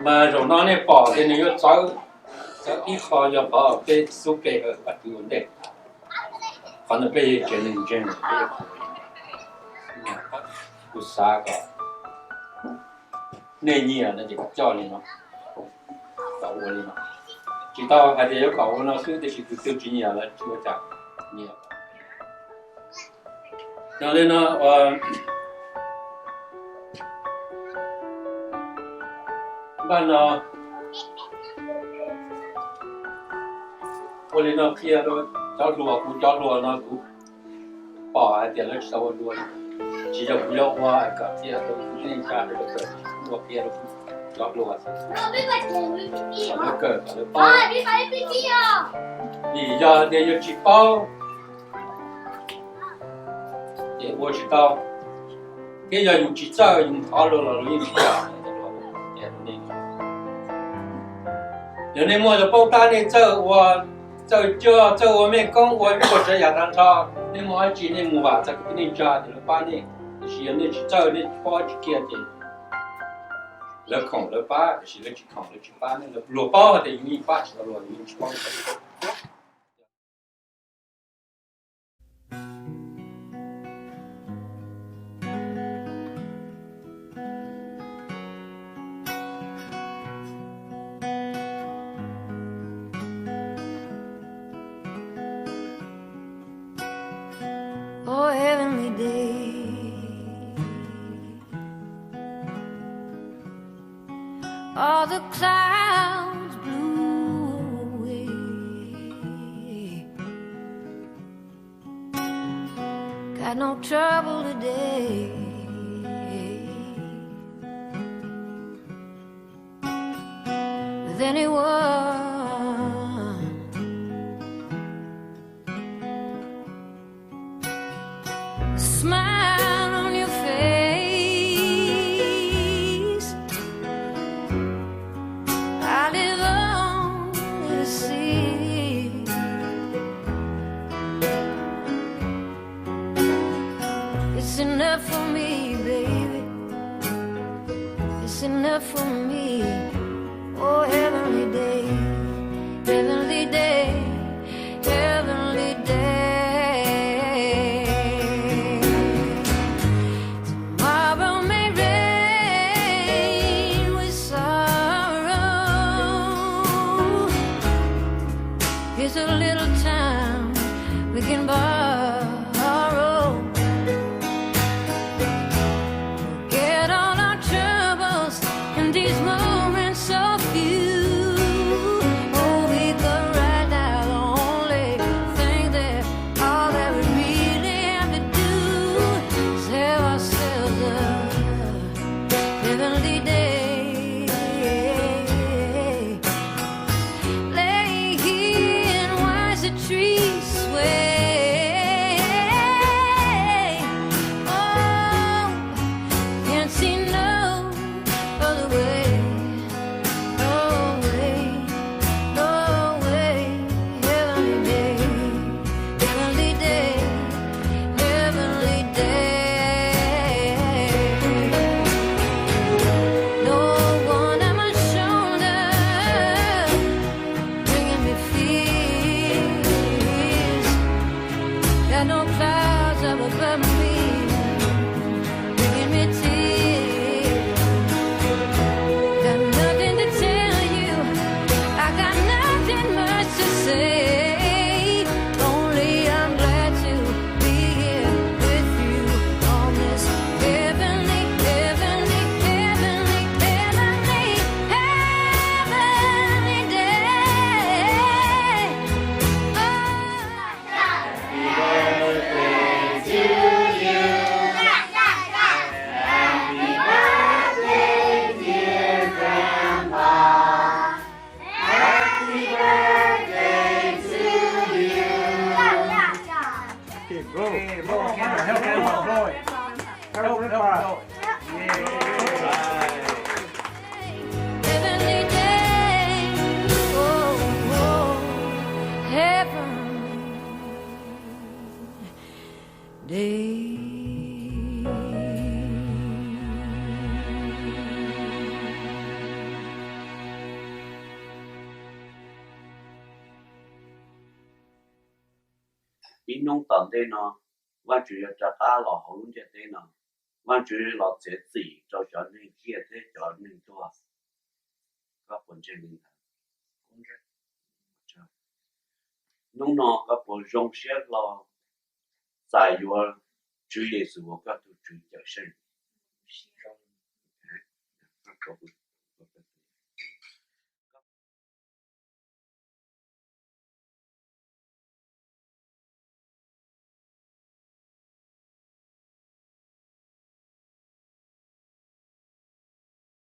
Mas zaum no nej pom tias nws yuav txawv, txawv ib qho yog qhov peb xub ke ua ntej, qhov ntawd peb tsev neeg ntseeg peb yuav kuv xav kom nej nyiam no ces coj li no, kom ua li no. Tsis tau hais tias yuav kom ua no xwb, tiam sis tus twg tsis nyiam los tsis ua cas, nyiam. Yog li no, npaj no, ua li no qhia rau cov hluas, kuv cov hluas no kuv pom hais tias lawv tsis tau ua dua li, tsis yog kuv yuav ua kom qhia rau kuv tib neeg tsa rau lawv kawm, kuv ua qhia rau kuv cov hluas, kom lawv kawm kom lawv paub. Vim yog tias yus tsis paub ces ua tsis tau, thiab yog yus tsis txawj yus thov luag los luag yeej tsis kam. Yog nej muaj cov paub tab nej txawj ua, txawj coj, txawj ua mej koob, ua ib puas tsav yam tag nrho, nej muaj dab tsi nej mus vam txog kwv tij neej tsa ces lawv pab nej. Tiam sis yog nej tsis txawj, nej tsis paub dab tsi kiag ces lawv khoom lawv pab, tiam sis lawv tsis khoom lawv tsis pab nej. Luag paub hais tias yus yeej pab tsis tau luag, yus yeej tsis paub tau. Oh, heavenly day. All the clouds blew away. Got no trouble today with anyone. A smile on your face. I live only to see. It's enough for me, baby. It's enough for me. Oh, heavenly day, heavenly day, heavenly day. Tomorrow may rain with sorrow. Here's a little time we can borrow. Forget all our troubles in these moments so few. Oh, we could write down the only thing that all that we really have to do is have ourselves a heavenly day. Lay here and watch the trees sway. Oh, can't see no other way. No way, no way. Heavenly day, heavenly day, heavenly day. No one at my shoulder bringing me fears. Got no clouds up above me, bringing me tears. Got nothing to tell you, I got nothing much to say. Only I'm glad to be here with you on this heavenly, heavenly, heavenly, heavenly, heavenly day. Oh. Happy birthday to you. Happy birthday, dear Grandpa. Happy birthday to you. Okay, blow. Blow. Help him blow it. Help him blow it. Heavenly day, oh, oh, heavenly day. Ib hnub tom ntej no, Vajtswv yuav rov qab los hauv lub ntiaj teb no. Vajtswv los txiav txim rau cov neeg ciaj thiab cov neeg tuag. Koj puas ntseeg li ntawd? Hnub no koj puas zoo siab hlo txais yuav Tswv Yexus ua koj tus Tswv Cawmseej?